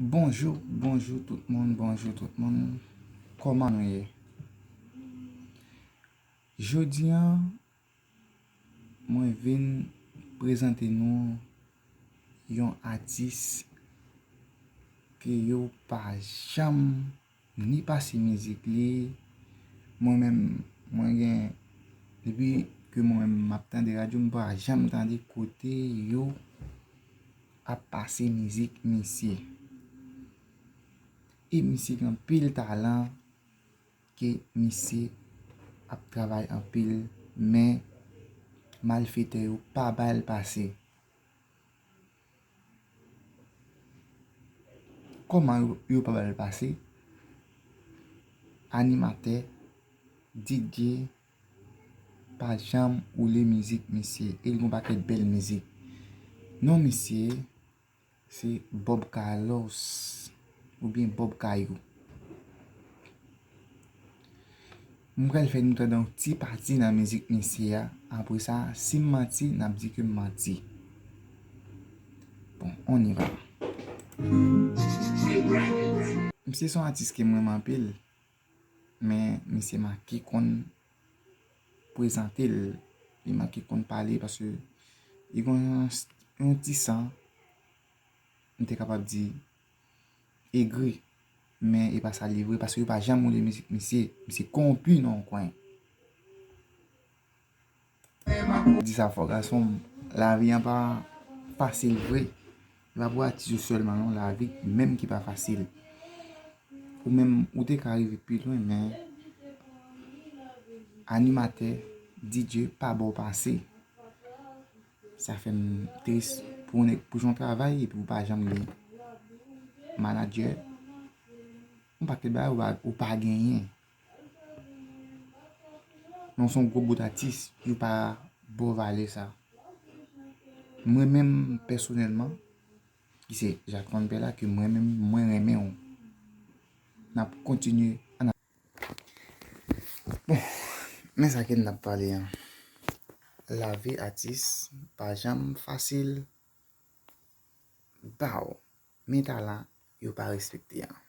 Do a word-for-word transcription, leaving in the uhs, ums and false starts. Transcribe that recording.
Bonjou, bonjou tout moun, bonjou tout moun. Kòman nou ye? Jodi a, mwen vin prezante nou yon atis ke yo pa janm ni pase mizik li. Mwen menm, mwen gen, depi ke mwen menm m ap tande radyo, m pa janm tande kote yo ap pase mizik misye. E misye gen anpil talan, ke misye ap travay anpil, men malfetè yo pa ba l pase. Kòman yo, yo pa ba l pase? Animatè, D J pa janm woule mizik misye, e l gen yon pakèt bèl mizik. Non misye, se Bob Carlos oubyen Bob Kayou. M pral fè nou tande yon ti pati nan mizik misye a. Apre sa, si m manti, n ap di ke m manti. Bon, on y va. Misye se yon atis ke m renmen anpil, men misye manke konn prezante l, li manke konn pale, paske li gen yon, yon ti san, m te kapab di, egri. Men e pa sa li vre, paske yo pa janm woule mizik misye. Misye konwonpi nan yon kwen. Di sa fò, gason m, lavi an pa fasil vre. E pa pou atis yo sèlman non, lavi menm ki pa fasil. Ou menm, ou te ka rive pi lwen, men animatè, D J pa ba w pase. Sa fè m tris pou yon nèg, pou jan w travay epi ou pa janm gen manadjè. Yon pakèt bagay ou pa, ou pa genyen. Men w se yon gwo bout atis, yo pa ba w valè sa. Mwen menm pèsonèlman, ki se Jacqueline Perla, ke mwen menm, mwen renmen w. N ap kontinye. Bon, men sa ke n ap pale an. Lavi atis pa janm fasil. Baw, men talan yo pa respekte an.